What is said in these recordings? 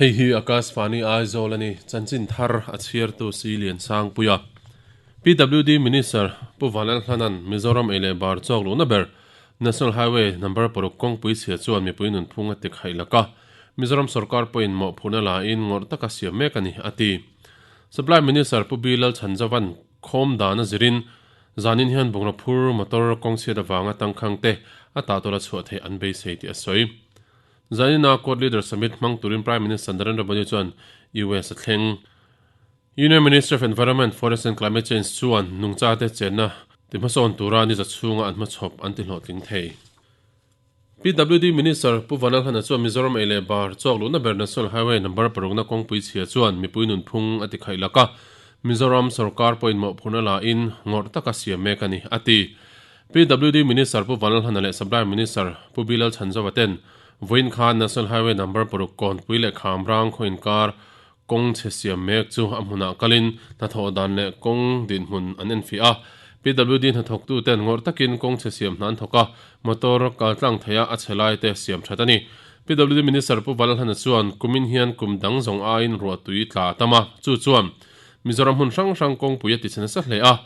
Hei hi Akashvani Aizawl a ni, chanchin thar a chhiartu Si Liansangpuia. PWD Minister Pu Vanlalhlana'n Mizoram ei leh bar chawk luhna ber National Highway number paruk kawngpui chhia chuan mipui nunphung a ti khaih lak a, Mizoram sorkar pawhin mawhphurhna lain ngawrh taka siam mek a ni, a ti. Supply Minister Pu B Lalchhanzova'n khawm dan a zirin zanin hian bungraw phur motor kawng chhiat avanga tangkhang te a tah tawla chhuah theih an beisei tih a sawi. Zanina Quad Leader Summit hmang turin Prime Minister Narendra Modi chuan US a thleng. Union Ministry of Environment, Forest and Climate Change chuan nungchate chenna ti hmasawn tura ni za chhunga an hmachhawp an ti hlawhtling thei. PWD Minister Pu Vanlalhana chuan Mizoram ei leh bar chawk luhna ber National Highway number parukna kawngpui chhia chuan mipui nunphung a ti khaih lak a, Mizoram sorkar pawhin mawhphurhna la in ngawrh taka siam mek a ni, a ti. PWD Minister Pu Vanlalhana leh Supply Minister Pu Bilal Chhanzova ten vawiin khan National Highway number paruk Kawnpui leh Khamrang khaw inkar kawng chhe siam mek chu a hmunah kalin hnathawh dan leh kawng dinhmun an enfiah a. PWD hnathawktu ten ngawrh takin kawng chhe siam hna an thawk a, motor kal tlang theia a chhe lai te siam that a ni. PWD Minister Pu Vanlalhana chuan kumin hian kum dang zawng aiin ruahtui tla a tam a, chu chuan Mizoram hmun hrang hrang kawngpui a ti chhe nasa hle a.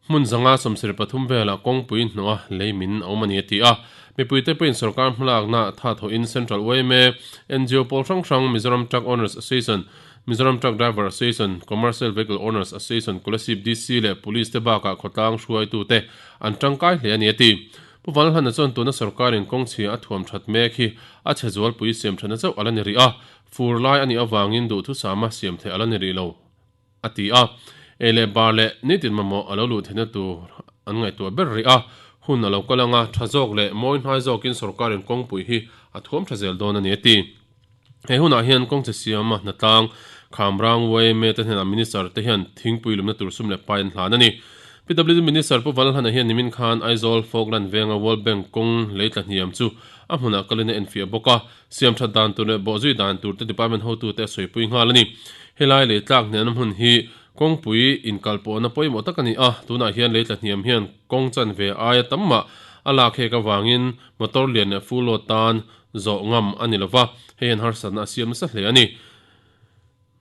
Hmun zanga 73 velah kawngpui hnawha lei min a awm a ni a ti a. Mipuite pawhin sorkar hmalakna tha thawhin Central yma, ngo pawl hrang hrang, Mizoram Truck Owners Association, Mizoram Truck Driver Association, Commercial Vehicle Owners Association, Kolasib DC leh Police te bakah khawtlang hruaitute an tangkai hle a ni a ti. Pu Vanlalhana chuan tuna sorkarin kawngchhia a thuam that mek hi a chhe zualpui siam thatna chauh a la ni rih a, fur lai a nih avangin duhthusama siam theih a la ni rih lo. a ti a. Ei leh bar leh nitin mamawh a lo luh theihna tur an ngaihtuah ber rih a, hun a lo kal anga tha zawk leh mawi hnai zawkin sorkarin kawngpui hi a thuam tha zel dawn a ni a ti. He hunah hian kawngchhe siama hnatlang Khamrang yma te hnenah Minister te hian thingpui lumna tur sum leh pai an hlan a ni. PWD Minister Pu Vanlalhana hian nimin khan Aizawl Falkland venga World Bank kawng lei tla hniam chu a hmunah kalin a enfiah bawk a. Siam that dan tur leh bawhzui dan tur te department hotute a sawipui nghal a ni. Helai lei tlak hniamna hmun hi kawngpui inkalpawhna pawimawh tak a ni a, tunah hian lei tla hniam hian kawng chanve aia tam mah a lak hek avangin motor lian leh full load tan zawh ngam a ni lova, hei hian harsatna a siam nasa hle a ni.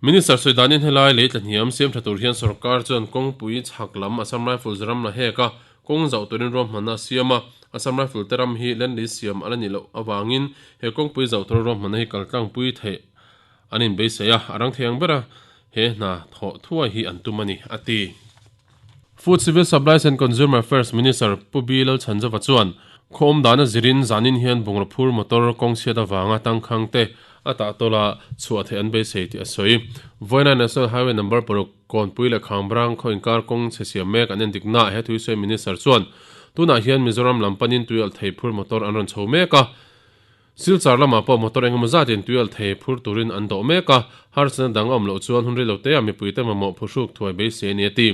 Minister sawi danin helai lei tla hniam siam tha tur hian sorkar chuan kawngpui chhak lam Assam Rifles ram la hek a, kawng zauh turin ruahmanna a siam a, Assam Rifle te ram hi Land Lease siam a la nih loh avangin he kawngpui zauh tura ruahmanna hi kal tlangpui theih an inbeisei a, a rang thei ang bera he hna thawh thuai hi an tum a ni, a ti. Food Civil Supplies and Consumer Affairs Minister Pu B Lalchhanzova chuan khaw awm dana zirin zanin hian bungraw phur motor kawng chhiat avanga tangkhang te a tah tawla chhuah theih an beisei tih a sawi. Vawiina National Highway Number paruk Kawnpui leh Khambrang khaw inkar kawng chhe siam mek an endik naah he thuisawi Minister chuan tunah hian Mizoram lam panin tuialh thei phur motor an rawn chho mek a, Silchar lamah pawh motor engemaw zatin tuialh thei phur turin an dawh mek a, harsatna dang a awm loh chuan hun rilo teah mipuite mamawh phuhruk thuai beisei a ni a ti.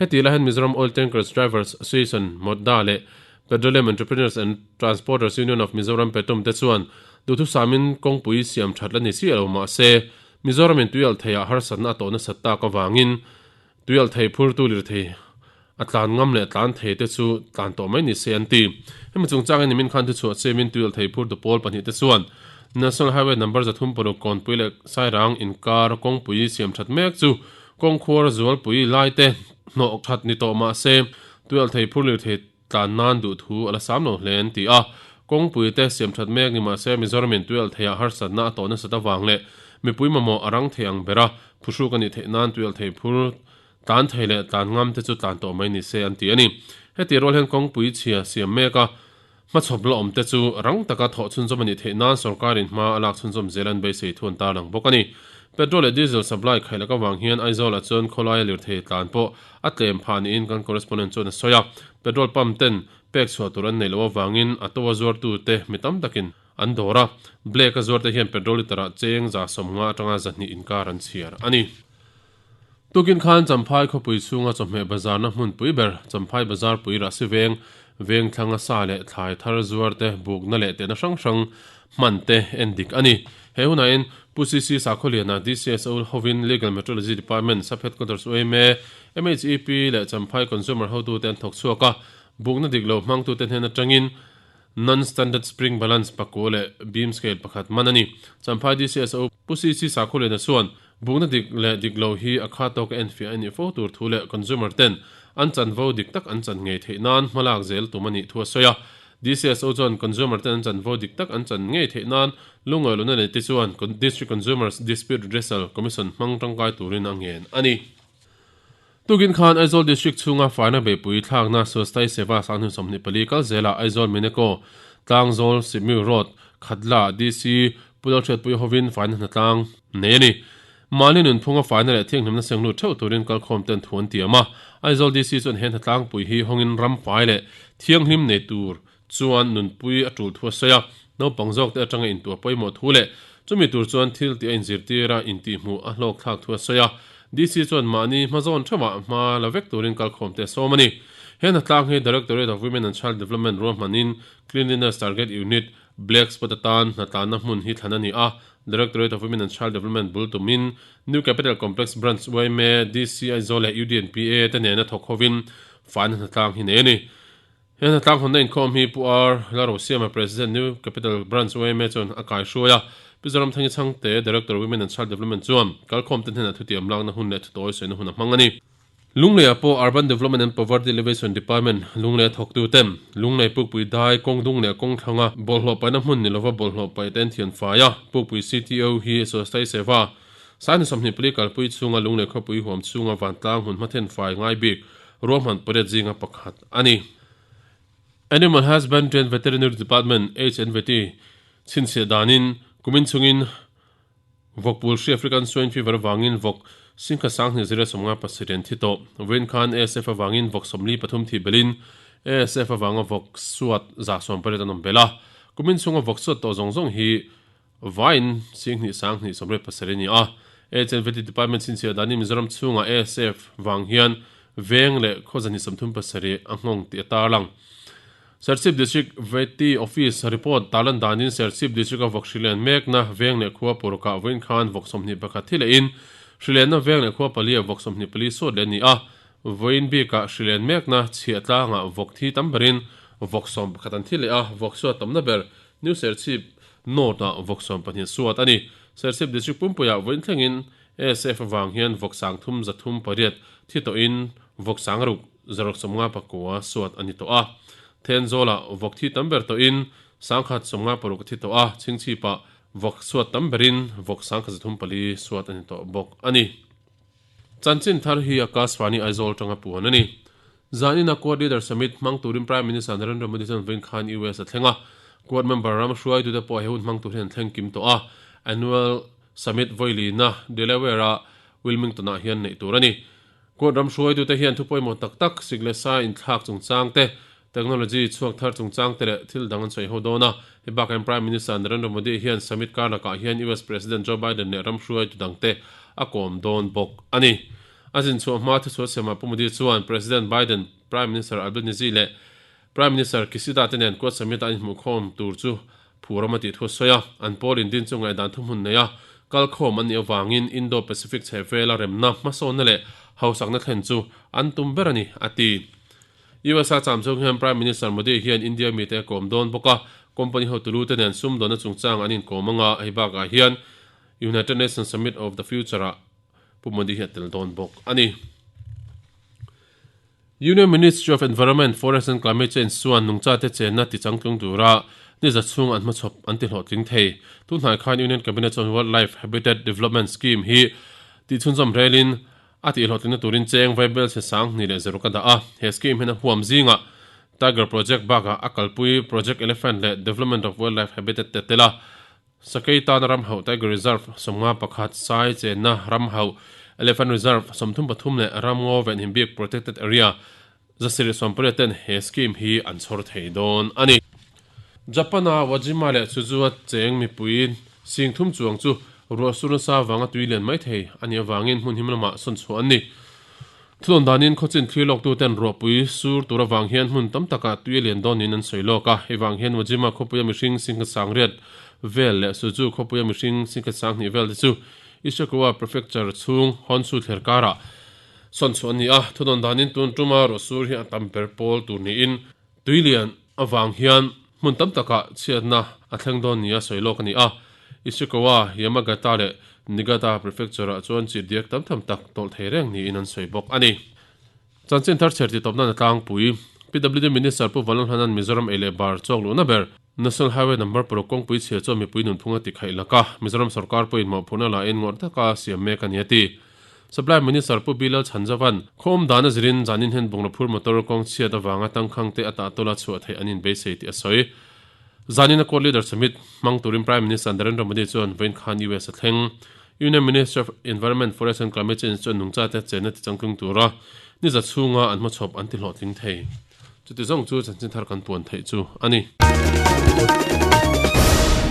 Heti lai hian Mizoram Oil Tankers Drivers Association, MOTDA, leh Petroleum Entrepreneurs and Transporters Union of Mizoram, PETUM, te chuan duhthusamin kawngpui siam that la ni chiah lo mah se, Mizoramin tuialh theiah harsatna a tawh nasat tak avangin Tuialh thei phurtu lirthei a tlan ngam leh tlan thei te chu tlan tawh mai ni se an ti. Hemi chungchangin nimin khan thuchhuah chemin tuialh thei phurtu pawl pahnih te chuan National Highway number 306 Kawnpui leh Sairang inkar kawngpui siam that mek chu kawngkhuar zualpui lai te hnawh that ni tawh mah se tuialh thei phur lirthei tlan nan duh thu a la sam lo hle an ti a. Kawngpui te siam that mek ni mah se Mizoramin tuialh theiah harsatna a tawh nasat avang leh mipui mamawh a rang thei ang ber a, Phuhruk a nih theih nan tuialh thei phur tlan thei leh tlan ngam te chu tlan tawh mai ni se an ti a ni. Heti rual hian kawngpui chhia siam mek a, hmachhawp la awm te chu rang taka thawh chhunzawm a nih theih nan sorkarin hma a lak chhunzawm zel an beisei thu an tarlang bawk a ni. Petrol leh diesel supply khaih lak avang hian Aizawl ah chuan khawlaia lirthei tlan pawh a tlem phah niin kan correspondent chuan a sawi a. Petrol pump ten pek chhuah tur an neih loh avangin a to a zuartute mi tam takin An dawr a, Blake a zuarte hian petrol litre ah cheng 150 atanga 200 inkar an chhiar a ni. Tukin khan Champhai khawpui chhunga chawhmeh bazarna hmunpui ber Champhai Bazar pui Rahsi veng, veng thlanga sa leh thlai thar zuarte bukna leh tehna hrang hrang hman te en dik a ni. He hunahin Pu CC Sakhawliana DCSO hovin Legal Metrology Department, Sub Headquarters UMA, MHEP leh Champhai Consumer hotute an thawk chhuak a, bukna dik lo hmangtute hnen atangin. Non-Standard Spring Balance pakua leh Beam Scale pakhat man a ni. Champhai DCSO Pu CC Sakhuliana chuan bukna dik leh dik lo hi a kha tawka enfiah a nih fo tur thu leh consumer ten an chanvo dik tak an chan ngei theih nan hmalak zel tum a nih thu a sawi a. DCSO chuan consumer ten an chanvo dik tak an chan ngei theih nan lungawi lohna nei te chuan District Consumers Dispute Redressal Commission hmang tangkai turin a ngen a ni. Tukin khan Aizawl District chhunga faina beihpui thlakna Swasthai Seva Sanghnih 24 kal zelah Aizawl Mineko Tlangzawl Sipmiu Road Khatla DC Pu Lalhriatpui hovin faina hnatlang nei a ni. Mahni nunphunga faina leh thianghlimna seng lut theuh turin kalkhawm ten thu an tiam a. Aizawl DC chuan he hnatlangpui hi hawngin ram fai leh thianghlim nei tur chuan nunpui a tul thu a sawi a. Naupang zawkte atanga intuah pawimawh thu leh chumi tur chuan thil tih a inzirtir a, intihhmuh a hlawkthlak thu a sawi a. DC chuan mahni hmazawn theuhah hma la vek turin kalkhawmte a sawm a ni. He hnatlang hi Directorate of Women and Child Development ruahmanin Cleanliness Target Unit, Black Spot atan hnatlanna hmun hi thlan a ni a. Directorate of Women and Child Development bul tumin New Capital Complex Branch yma, DC Aizawl leh UDNPA te nena thawk hovin faina hnatlang hi nei a ni. He hnatlang hawnna inkhawm hi Pu R. Lalrosiama, President, New Capital Branch yma chuan a kaihruai a. Pi Zoramthangi Chhangte, Director, Women and Child Development chuan kalkhawmte hnenah thutiam lakna hun leh thutawi sawina hun a hmang a ni. Lungleiah pawh Urban Development and Poverty Alleviation Department Lunglei a thawktuten Lunglei Pukpui dai kawng dung leh kawng thlanga bawlhhlawh paihna hmun ni lova bawlhhlawh paih te an thian fai a. Pukpui CTO hi Swasthai Seva Saini 24 kalpui chhunga Lunglei khawpui huam chhunga vantlang hmun hmathen fai ngai bik ruahman pariat zinga pakhat a ni. Animal Husbandry and Veterinary Department, HNVT, chhinchhiah danin kumin chungin vawkpul hri African Swine Fever avangin vawk singkhat 20 57 an thi tawh. Vawiin khan ASF avangin vawk 43 thi belhin ASF avanga vawk suat 180 an awm belh a. Kumin chhunga vawk suat tawh zawng zawng hi Vawiin 20 2027 a ni a, HNVT Department chhinchhiah danin Mizoram chhungah ASF vang hian veng leh khaw 37 a nghawng tih a tarlang. Serchhip District VT Office report tarlan danin Serchhip District-a vawk hrilen mekna veng leh khua purukah vawiin khan vawk 21 thi lehin hrilenna veng leh khua pali ah vawk 24 sawt leh a ni a, vawiin bikah hrilen mekna chhiah tlangah vawk thi tam berin vawk 11 an thi leh a, vawk suat tamna ber New Serchhip North-ah vawk 12 suat a ni. Serchhip District pumpuiah vawiin thlengin ASF avang hian vawk 3308 thi tawhin vawk 6659 suat a ni tawh a. Thenzawlah vawk thi tam ber tawhin 156 a thi tawh a, Chhingchhipah vawk suat tam berin vawk 1304 suat a ni tawh bawk a ni. Chanchin thar hi Akashvani Aizawl tanga puan a ni. Zanina Quad Leader Summit hmang turin Prime Minister Narendra Modi chuan vawiin khan US a thleng a. Quad member ram hruaitute pawh he hun hmang tur hian an thleng kim tawh a. Annual Summit vawilina Delaware-a Wilmington-ah hian neih tur a ni. Quad ram hruaitute hian thu pawimawh tak tak, sik leh sa inthlak chungchang te, technology chhuak thar chungchang te leh thil dang an sawi ho dawn a. Hei bakah hian Prime Minister Narendra Modi hian summit kar lakah hian US President Joe Biden leh ram hruaitu dangte a kawm dawn bawk a ni. A zin chhuah hma thuchhuah siamah Pu Modi chuan President Biden, Prime Minister Albanese leh Prime Minister Kishida te nen Quad Summit-a an inhmuhkhawm tur chu phu ram a tih thu a sawi a. An pawl indin chu ngaihdan thuhmun neia kalkhawm an nih avangin Indo-Pacific chhehvela remna, hmasawnna leh hausakna thlen chu an tum ber a ni, a ti. US-a cham chung hian Prime Minister Modi hian India mite a kawm dawn bawk a, company hotulu te nen sumdawnna chungchang an inkawm anga hei bakah hian United Nations Summit of the Future-ah Pu Modi hi a tel dawn bawk a ni. Union Ministry of Environment, Forest and Climate Change chuan nungchate chenna tichangtlung tura ni za chhung an hmachhawp an ti hlawhtling thei. Tunhnai khan Union Cabinet chuan Wildlife Habitat Development Scheme hi tihchhunzawm relin a tihhlawhtlingna turin cheng vaibel chhe 20.0 ka dah a. He scheme hian a huam zingah Tiger Project bakah a kalpui Project Elephant leh Development of Wildlife Habitat te tel a. Sakei tana ram hauh Tiger Reserve 51, Sai chenna ram hauh Elephant Reserve 33 leh Ramngaw venhim bik Protected Area 780 ten he scheme hi an chhawr thei dawn a ni. Japan-a Wajima leh Suzua cheng mipui sing thum chuang chu ruah sur nasa vanga tui lian mai thei a nih avangin hmun him lamah sawn chhuah an ni. Thulawn danin khawchin thlir lawktuten ruahpui sur tur avang hian hmun tam takah tui a lian dawn niin an sawi lawk a. Hei vang hian Wajima khawpuia mihring singkhat sang riat vel leh Suzu khawpuia mihring singkhat sang hnih vel te chu Ishikawa Prefecture chhung Honshu thler karah sawn chhuah an ni a. Thudawn danin tun tuma ruah sur hi a tam ber pawl tur niin tui lian avang hian hmun Hmun tam takah chhiatna a thleng dawn nia sawi lawk a ni a. Ishikawa, Yamagata leh Niigata Prefecture-ah chuan chirh diak tam tham tak tawlh thei reng niin an sawi bawk a ni. Chanchin thar chher titawpna na tlangpui, PWD Minister Pu Vanlalhana'n Mizoram ei leh bar chawk luhna ber, National Highway number paruk kawngpui chhia chuan mipui nunphung a ti khaih lak a, Mizoram sorkar pawhin mawhphurhna la en ngawrh taka siam mek a ni a ti. Supply Minister Pu Bilal Chhanzava'n khaw awm dan a zirin zanin hian bungraw phur motor kawng chhiat avanga tangkhang te a tahtawla chhuah theih an inbeisei tih a sawi. Zanin a Court Leader Summit hmang turin Prime Minister Narendra Modi chuan vawiin khan US a thleng. Union Minister of Environment, Forest and Climate Change chuan nungchate chenna tichangtlung tura ni za chhunga an hmachhawp an ti hlawhtling thei. Chuti zawng chu chanchin thar kan puan theih chu a ni.